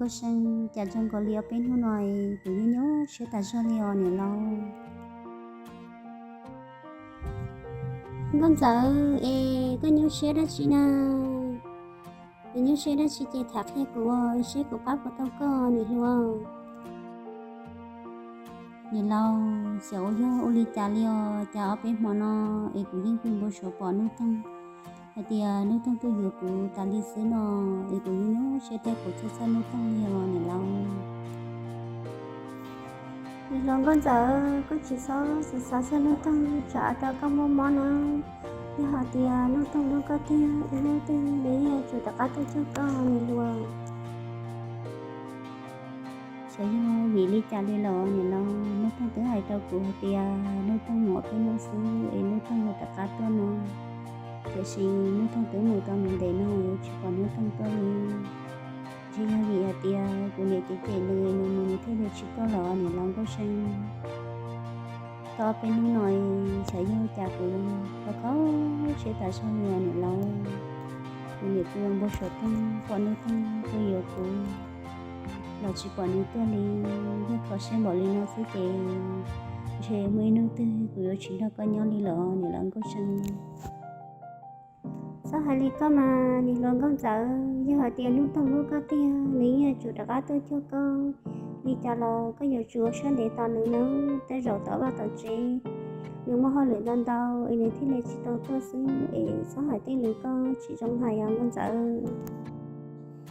Nkauj See, cas zoo nkaus li ob peb hnub no kuv nyuaj nyuaj siab tas zog li os niam laus. Nkauj Ntxawm, es koj nyuaj siab dab tsi na? Koj nyuaj siab dab tsi ces tham qhia kuv seb kuv pab puas tau koj niam hluas. Niam laus, xyov ua yog ua li cas li os, cas ob peb hmo no es kuv yeej pw npau suav pom Nuj Toog hais tias Nuj Toog tuaj yuav kuv tas li xwb no, es kuv nyuaj nyuaj siab thiab kuv txhawj txhawj Nuj Toog li os niam laus. Niam hluas Nkauj Ntxawm, koj tsis txhob xav xav txog Nuj Toog tsam rau koj mob mob na. Yog hais tias Nuj Toog hlub koj tiag, ib hnub twg nws yeej yuav tsum rov qab tuaj cuag koj niam hluas. Xyov yog vim li cas li los niam laus, Nuj Toog twb hais rau kuv hais tias Nuj Toog mus ob peb hnub xwb es Nuj Toog yuav rov qab tuaj no. Tiam sis Nuj Toog twb mus tau ntev ntev no tsis pom Nuj Toog tuaj li. Ntshe yog vim hais tias kuv niam cem cem nws, nws mus nws thiaj li tsis tuaj los niam laus Nkauj See. Tau ob peb hnub no xyov yog cas kuv kho kho siab tas zog li os niam laus. Kuv niam kuv npau suav toog pom Nuj Toog tuaj yuav kuv los tsis pom nws tuaj li. Yog kho siab npaum li no xwb ces ntshe muaj ib hnub twg kuv yuav tsis nrog koj nyob li los niam laus Nkauj See. Txhob hais li koj mas niam hluas Nkauj Ntxawm, yog hais tias Nuj Toog hlub koj tiag nws yeej yuav tsum rov qab tuaj cuag koj. Li cas los koj yuav tsum ua siab ntev tos nws nawb, tej zaum tom vaj tom tsev nws muaj hauj lwm ntau ntau es nws thiaj li tsis tau tuaj xwb es txhob hais tej lus koj tsis zoo hais os Nkauj Ntxawm.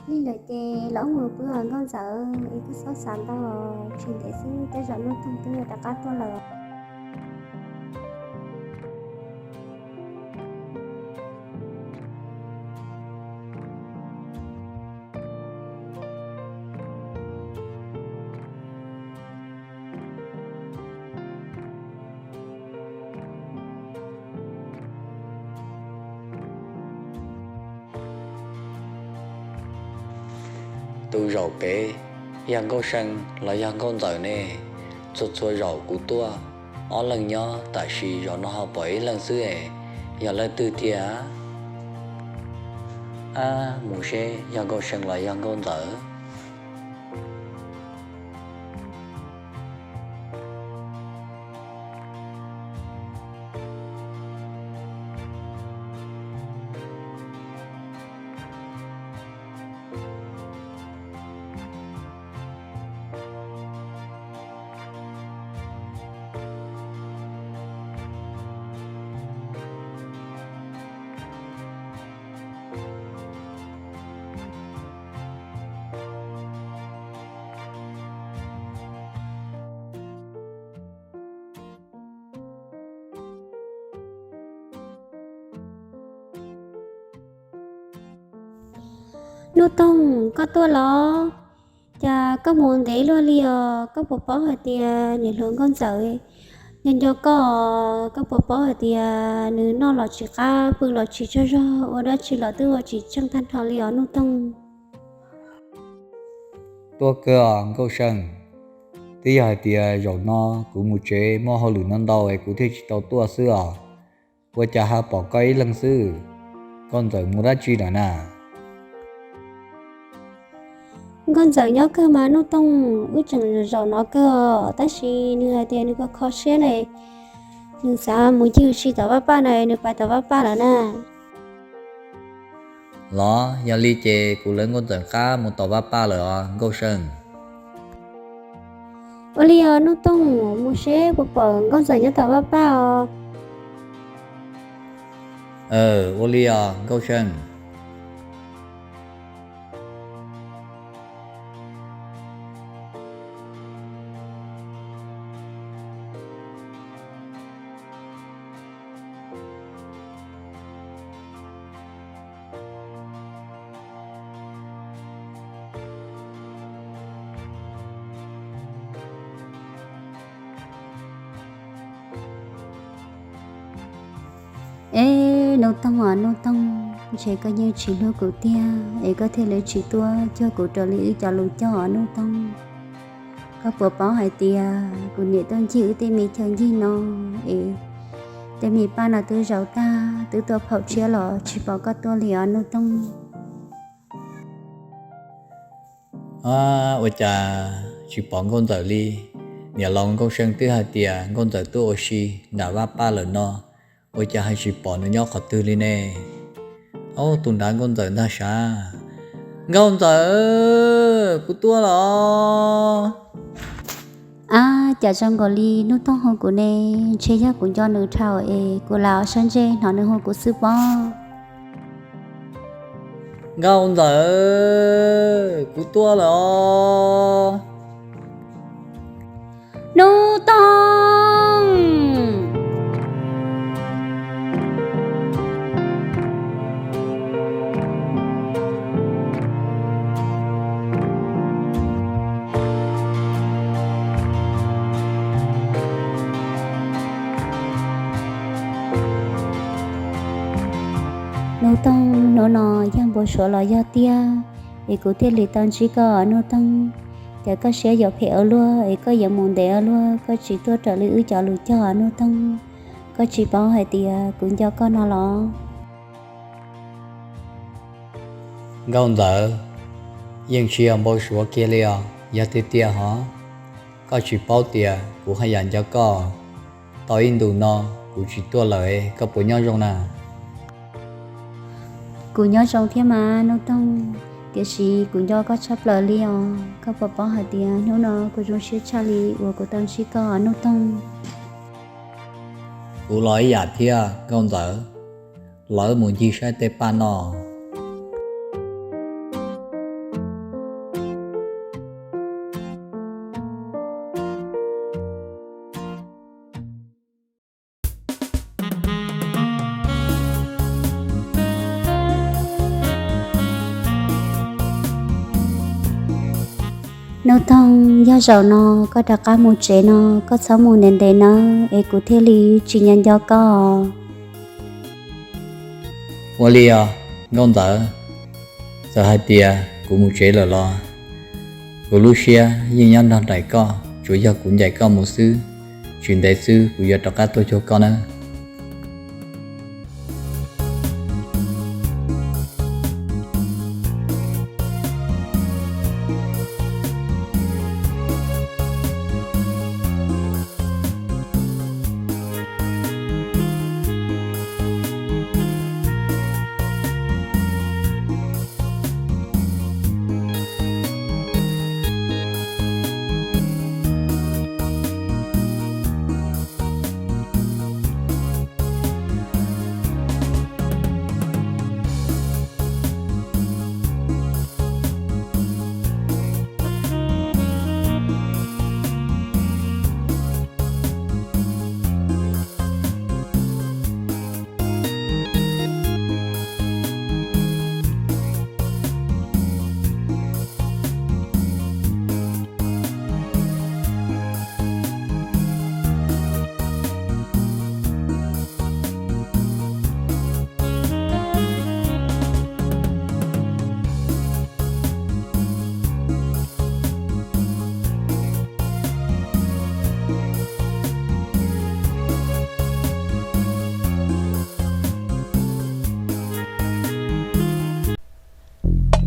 Li ntawd ces los mus pw os Nkauj Ntxawm, es koj txhob xav ntau, tsis ntev xwb tej zaum Nuj Toog twb yuav rov qab tuaj lawm. Tus zaum pem yog Nkauj See los yog Nkauj Ntxawm ne? Txhua txhua zaum kuv tuaj ob leeg nyob, tam sim zaum no ho pom ib leeg xwb es yog leej twg tiag? Ab, mus seb yog Nkauj See los yog Nkauj Ntxawm. Nuj Toog, koj tuaj los? Cas koj mus ntev luaj li os? Koj puas paub hais tias niam hluas Nkauj Ntxawm nco nco koj? Koj puas paub hais tias nws noj los tsis qab, pw los tsis tsaug zog, ua dab tsi los twb ua tsis tsheej tag nrho li os Nuj Toog. Tuaj kawg os Nkauj See. Twb yog hais tias zaum no kuv mus tsev muaj hauj lwm ntau ntau es kuv thiaj tsis tau tuaj xwb os. Ua cas ho pom koj ib leeg xwb? Nkauj Ntxawm mus dab tsi lawm na? Nkauj Ntxawm nyob kawg mas Nuj Toog, wb tseem zaum no kawg os, tab sis nws hais tias nws kho kho siab na, nws xav mus ncig ua si tom Vaj Paj na, nws pais tom Vaj Paj lawm na. Los yog li ces kuv lawv Nkauj Ntxawm qab mus tom Vaj Paj lawm os Nkauj See. Ua li os Nuj Toog, mus seb puas pom Nkauj Ntxawm nyob tom Vaj Paj os. Ua li os Nkauj See. Eb, Nuj Toog os Nuj Toog, ntshe koj yeej tsis hlub kuv tiag es koj thiaj li tsis tuaj cuag kuv raws li wb cov lus cog os Nuj Toog. Koj puas paub hais tias kuv niam tuaj ncig wb tej me chaw ncig no es tej me paj no twb zaum tag, twb tuaj phaum tshiab los tsis pom koj tuaj li os Nuj Toog. Ab, ua cas tsis pom Nkauj Ntxawm li? Niam laus Nkauj See twb hais tias Nkauj Ntxawm tuaj ua si nram vaj paj lawm no, ua cas ho tsis pom nws nyob qhov twg li ne? Ub, tus nrad Nkauj Ntxawm ntag sav. Nkauj Ntxawm, kuv tuaj los. Ab, cas zoo nkaus li Hnub Toog hu kuv ne? Ntshe yog kuv nco nws dhau es kuv lam sab ntsej hnov nws hu kuv xwb pob. Nkauj Ntxawm, kuv tuaj lawm os. Hnub Toog! Hnub Toog, hnub no yog npau suav los yog tiag es kuv thiaj li tau ntsib koj Hnub Toog. Cas koj siab yuav phem ua luaj es koj yuav mus ntev ua luaj, koj tsis tuaj raws li wb cov lus cog Hnub Toog? Koj tsis paub hais tias kuv nco koj no los? Nkauj Ntxawm, yeej tsis yog npau suav kiag li os, yog tiag tiag hov. Koj tsis paub tias kuv haj yam nco koj. Tau ib ntus no kuv tsis tuaj lawm, koj puas nyob zoo na? Kuv nyob zoo thiab mas Hnub Toog, tiam sis kuv nco koj tshaj plaws li os. Koj puas paub hais tias hnub no kuv zoo siab tshaj li uas kuv tau ntsib koj Hnub Toog? Kuv los ib yam thiab Nkauj Ntxawm, los wb mus ncig saib tej paj no. Hnub Toog, yog zaum no koj rov qab mus tsev no, koj txhob mus ntev ntev nawb es kuv thiaj li tsis nco nco koj. Ua li os Nkauj Ntxawm, txawm hais tias kuv mus tsev lawm los kuv lub siab yeej nyob nrog nraim koj, tsuas yog kuv ncaim koj mus xwb. Tsis ntev xwb kuv yuav rov qab tuaj cuag koj nawb.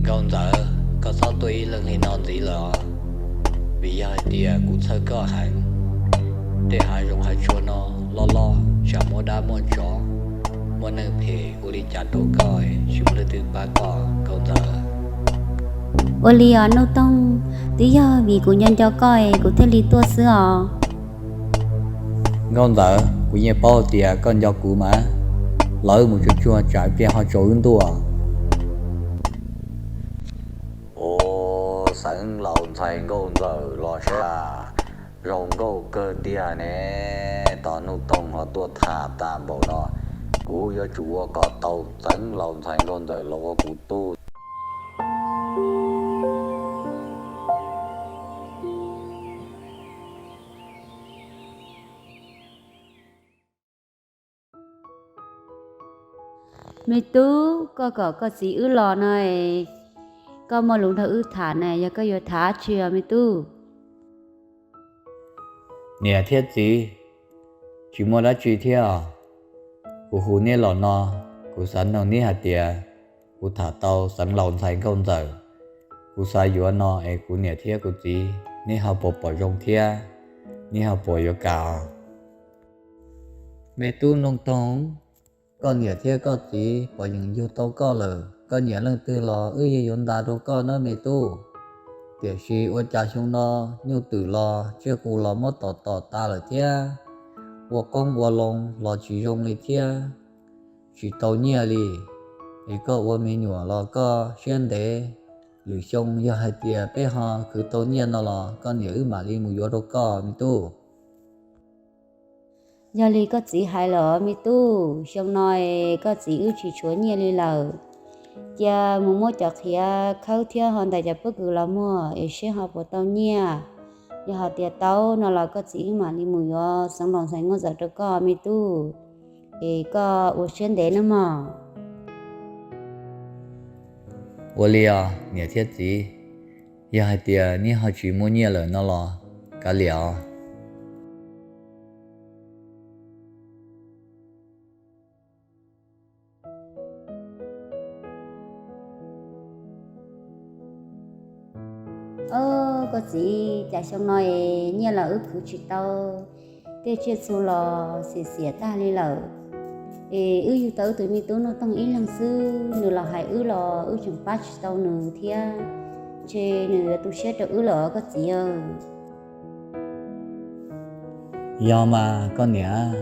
Nkauj Ntxawm, koj txhob tuaj ib leeg li no ntxiv lawm os, vim yog hais tias kuv txhawj koj heev. Tej hav zoov hav tsuag no loj loj, tsam muaj dab muaj tsov, muaj neeg phem ua li cas rau koj, tsis muaj leej twg pab koj Nkauj Ntxawm. Ua li os Nuj Toog, twb yog vim kuv nco nco koj es kuv thiaj li tuaj xwb os. Nkauj Ntxawm, kuv yeej paub tias koj nco kuv mas, los wb mus tsuag tsuag tsam pliag ho tsaus wb ntuj. Ua, Xeev Laus ntxhais Nkauj Ntxawm los saib, zoo nkauj kawg tiag ne. Tos Nuj Toog ho tuaj tham tag npaum no, kuv yuav tsum ua kom tau Xeev Laus ntxhais Nkauj Ntxawm los ua kuv tug. Me tub, koj kom koj txiv wb los no es, koj muaj lus nrog wb tham na, yog koj yuav tham dab tsi os me tub? Niam thiab txiv, tsis muaj dab tsi thiab os. Kuv hu neb los no, kuv xav nug neb hais tias kuv tham tau Xeev Laus ntxhais Nkauj Ntxawm, Kuv xav yuav no es kuv niam thiab kuv txiv neb ho puas pom zoo thiab neb ho puas yuav kam? Me tub Nuj Toog, koj niam thiab koj txiv puas yeem yug tau koj lawm? Koj nyiam leej twg los wb yeej yuav ntas rau koj nawb me tub. Tiam sis ua cas xyoo no nyuj twm los tsiaj qus los muab tom tom tas lawm thiab, ua qoob ua loo los tsis zoo li thiab, tsis tau nyiaj li. Es koj ua me nyuam los koj siab ntev, lwm xyoo yog hais tias peb ho khwv tau nyiaj no los koj niam wb mam li mus yuav rau koj me tub. Yog li koj txiv hais lawm me tub, xyoo no es koj txiv wb tsis tshuav nyiaj li lawm. Cia mus muab cov qhiav khawb thiab ho ntais cov pob kws los muag es seb ho puas tau nyiaj. Yog hais tias tau no los koj txiv wb mam li mus yuav xeev laus ntxhais Nkauj Ntxawm rau koj me tub, es koj ua siab ntev nawb mog. Ua li os niam thiab txiv, yog hais tias neb ho tsis muaj nyiaj lawm no los kav liam os. Au, koj txiv, cas xyoo no es nyiaj los wb khwv tsis tau, tej tsiaj txhu los xiam xiam tag li lawm. Es wb yug tau wb tus me tub Nuj Toog ib leeg xwb, nws los hais wb los wb tseem pab tsis tau nws thiab. Ntshe nws yuav tu siab rau wb lawm os koj txiv. Yog mas koj niam,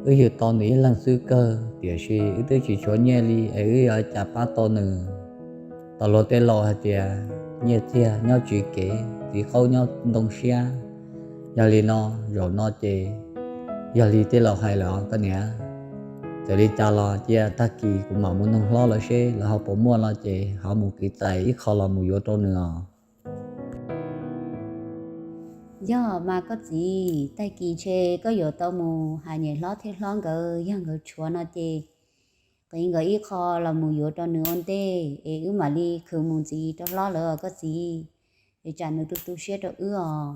wb yug tau nws ib leeg xwb kawg, tiam sis wb twb tsis tshuav nyiaj li es wb yuav cas pab tau nws. Tau luag tej laus hais tias nyiaj txiag nyob tsiv kev, txiv qaub nyob ntoo siab. Yog li no, zaum no ces yog li tej laus hais lawm os koj niam. Txawm li cas los cia tag kis kuv mam mus noog hlob lawv seb lawv ho puas muaj no ces ho mus qiv txais ib qho los mus yuav rau nws os. Yog mas koj txiv, tag kis ntshe koj yuav tau mus hais niam hlob thiab hlob nkawd, yog nkawd tshuav no ces qiv nkawd ib qho los mus yuav rau nws ua ntej es wb mam li khwv mus ntxiv rau hlob lawv os koj txiv, es tsam nws tu tu siab rau wb os.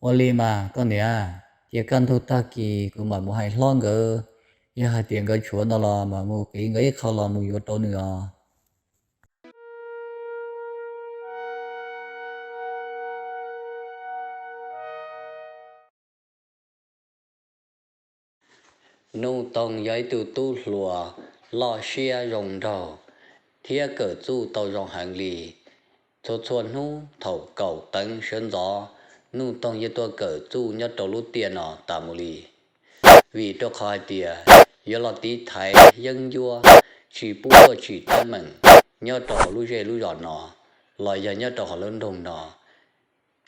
Ua li mas koj niam, cia kaj ntug tag kis kuv mam mus hais hlob nkawd, yog hais tias nkawd tshuav no los mam mus qiv nkawd ib qho los mus yuav rau nws os. Nuj Toog yog ib tug tub hluas loj siab zoo nraug thiab kawm txuj tau zoo heev li. Txhua txhua hnub thaum kaum teev sawv ntxov, Nuj Toog yeej tuaj kawm txuj nyob rau lub tiaj no tas mus li. Vim rau qhov hais tias yuav los tiv thaiv yeeb ncuab, tsis pub tuaj tsim teeb meem nyob rau hauv lub zej lub zos no los yog nyob rau hauv lub nroog no.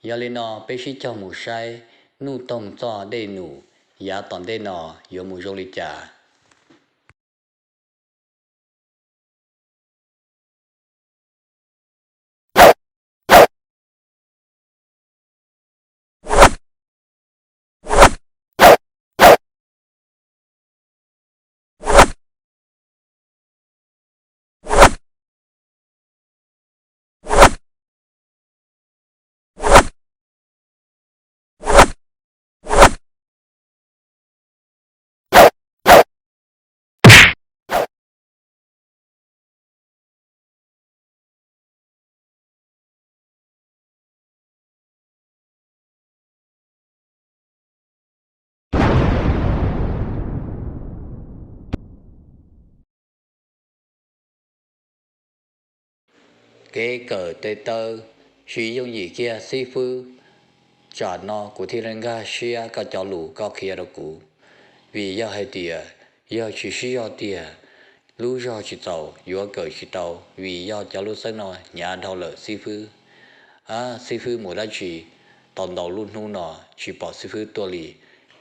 Yog li no peb sib cog mus saib Nuj Toog txoj dej num yav tom ntej no yuav mus zoo li cas. Kev kawm tes taw tsis yooj yim kiag xib fwb. Tsam no kuv thiaj li nkag siab koj cov lus koj qhia rau kuv, vim yog hais tias yog tsis sib zog tiag, lub zog tsis txaus yuav kawm tsis tau, vim yog cov lub xeeb no hnyav dhau lawm xib fwb. Ab, xib fwb mus dab tsi tau ntau lub hnub no tsis pom xib fwb tuaj li,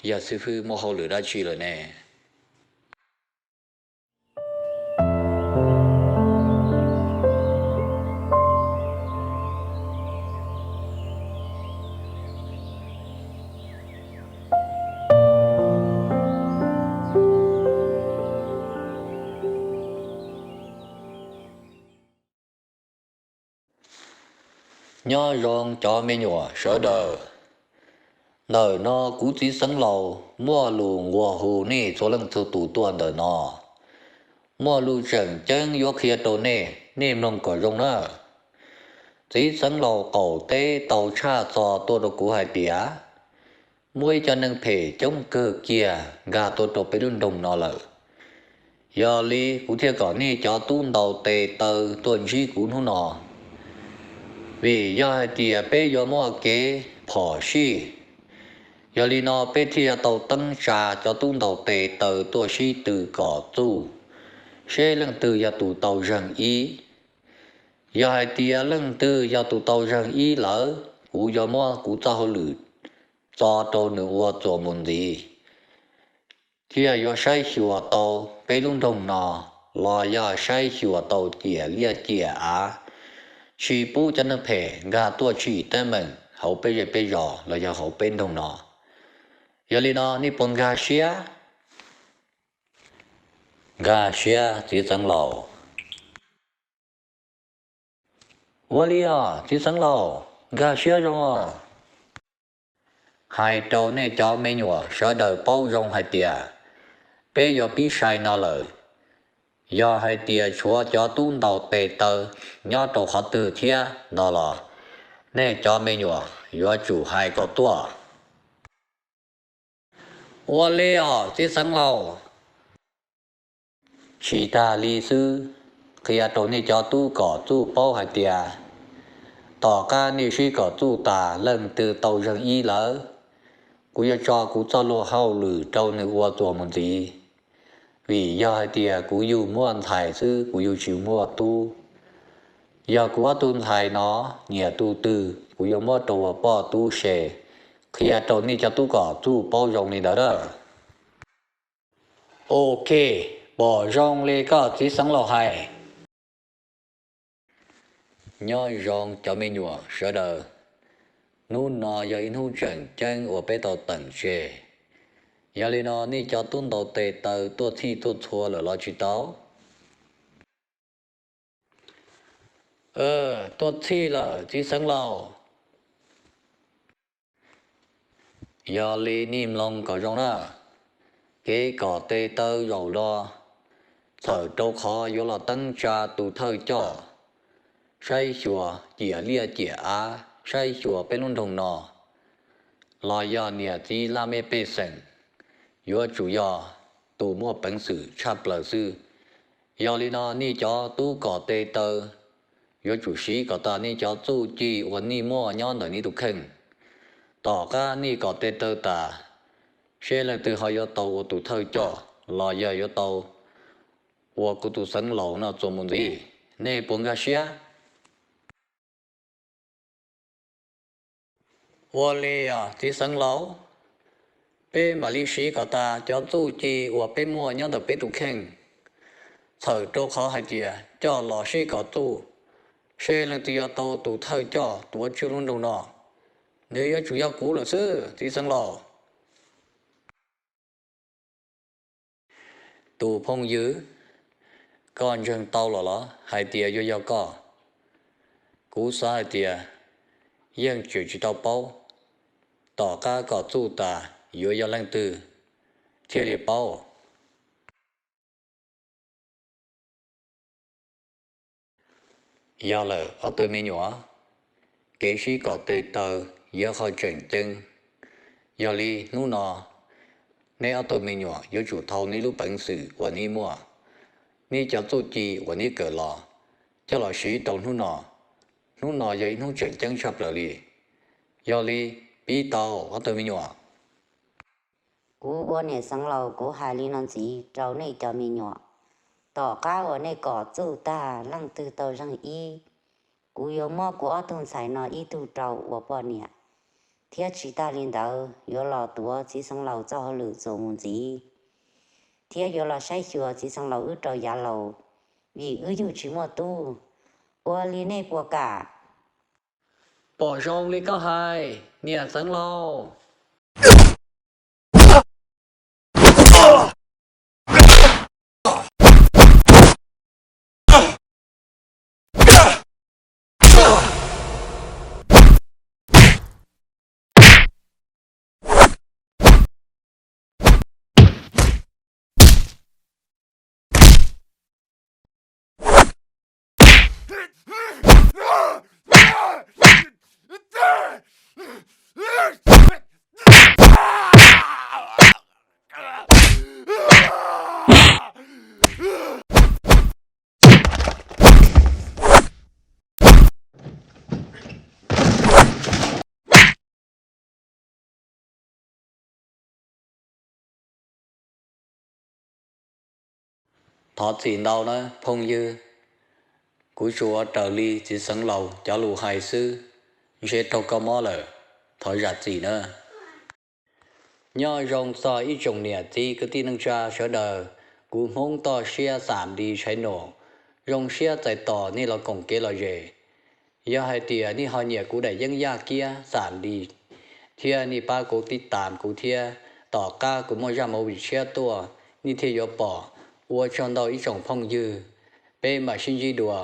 yog xib fwb muaj hauj lwm dab tsi lawm ne? Nyob zoo cov me nyuam sawv daws. Ntawm no kuv txiv xeev laus muaj lus nquag hu nej txhua leej txhua tus tuaj ntawm no. Muaj lus tseem ceeb yuav qhia rau nej. Nej mloog kom zoo na. Txiv xeev laus qaum teb tau tshaj txog tuaj rau kuv hais tias muaj ib co neeg phem coob kawg kiag nkag tuaj rau peb lub nroog no lawm. Yog li kuv thiaj kom nej cov tub ntaus tes taw tuaj ntsib kuv hnub no, vim yog hais tias peb yuav muaj kev phom sij. Yog li no peb thiaj yuav tau teeb tsa cov tub ntaus tes taw tuaj sib tw kom txuj, seb leej twg yog tus tau zeeg ib. Yog hais tias leej twg yog tus tau zeeg ib lawm, kuv yuav muab kuv txoj hauj lwm tso rau nws ua txuas mus ntxiv, thiaj yuav saib xyuas tau peb lub nroog no, los yog saib xyuas tau ciam liaj ciam av, tsis pub cov neeg phem nkag tuaj tsim teeb meem hauv peb zej peb zos los yog hauv peb nroog no. Yog li no nej puas nkag siab? Nkag siab txiv xeev laus. Ua li os txiv xeev laus, nkag siab zoo os. Hais rau nej cov me nyuam sawv daws paub zoo hais tias peb yuav pib sai no lawm. Yog hais tias tshuav cov tub ntaus tes taw nyob rau qhov twg thiab no los, nej cov me nyuam yuav tsum hais kom tuaj. Ua li os txiv xeev laus. Tsis tag li xwb, qhia rau nej cov tub kom txuj paub hais tias tom qab nej sib kom txuj tas leej twg tau zeeg ib lawm, kuv yuav tso kuv txoj luag hauj lwm rau nws ua txuas mus ntxiv. Vim yog hais tias kuv yug muaj ntxhais xwb, kuv yug tsis muaj tub. Yog kuv ob tug ntxhais no nyiam tus twg, kuv yuav muab rau ua poj tub se. Qhia rau nej cov tub kom txuj paub zoo li ntawd na. Ok, pom zoo li koj txiv xeev laus hais. Nyob zoo cov me nyuam sawv daws, hnub no yog ib hnub tseem ceeb uas peb tau teem tseg. Yog li no nej cov tub ntaus tes taw tuaj txhij tuaj txhua lawm los tsis tau? Tuaj txhij lawm txiv xeev laus. Yog li nej mloog kom zoo na, kev kom tes taw zaum no txawm rau qhov yuav los teeb tsa tus thawj coj saib xyuas ciam liaj ciam av, saib xyuas peb lub nroog no, los yog niam txiv laj mej pej xeem, yuav tsum yog tus muaj peev xwm tshaj plaws xwb. Yog li no nej cov tub kom tes taw yuav tsum siv kom tas nej cov txuj ci uas nej muaj nyob ntawm nej tus kheej. Tom qab nej kom tes taw tas, seb leej twg ho yuav tau ua tus thawj coj los yog yuav tau ua kuv tus xeev laus no txuas mus ntxiv. Nej puas nkag siab? Ua li os txiv xeev laus, peb mam li siv kom tas cov txuj ci uas peb muaj nyob ntawm peb tus kheej, txhawm rau qhov hais tias coj los sib kom txuj, seb leej twg yuav tau tus thawj coj tuav tswj lub nroog no. Nws yuav tsum yog kuv lawm xwb txiv xeev laus. Tus phooj ywg, koj ntseeg tau los los hais tias yuav yog koj? Kuv xav hais tias yeej tseem tsis tau paub, tom qab kom txuj tas yuav yog leej twg thiaj li paub. Yog lawm ob tug me nyuam, kev sib kom tes taw yog qhov tseem ceeb. Yog li hnub no, neb ob tug me nyuam yuav tsum thau neb lub peev xwm uas neb muaj, neb cov txuj ci uas neb kawm los coj los siv rau hnub no. Hnub no yog ib hnub tseem ceeb tshaj plaws li. Yog li, pib tau ob tug me nyuam. Kuv ua niam xeev laus kuv hais li no ntxiv rau nej cov me nyuam, tom qab uas nej kom txuj tag leej twg tau zeeg ib, kuv yuav muab kuv ob tug ntxhais no ib tug rau ua poj niam, thiab tsis tag li ntawd yuav los tuav txiv xeev laus txoj hauj lwm txuas mus ntxiv, thiab yuav los saib xyuas txiv xeev laus wb rau yav laus, vim wb yug tsis muaj tub. Ua li nej puas kam? Pom zoo li koj hais niam xeev laus. Thov txim ntau nawb phooj ywg, kuv tsuas ua raws li txiv xeev laus cov lus hais xwb, ntshe raug koj mob lawm, thov zam txim nawb. Nyob zoo txog ib tsoom niam txiv kwv tij neej tsa sawv daws, kuv Hmoob toj siab xam li tshais nom, zoo siab txais tos nej los koom kev lom zem. Yog hais tias nej ho nyiam kuv daim yeeb yaj kiab xam li thiab nej pab kuv tib tam kuv thiab, tom qab kuv muaj zaj movie tshiab tuaj nej thiaj yuav pom. Ua tsaug ntau ib tsoom phooj ywg, peb mam sib ntsib dua.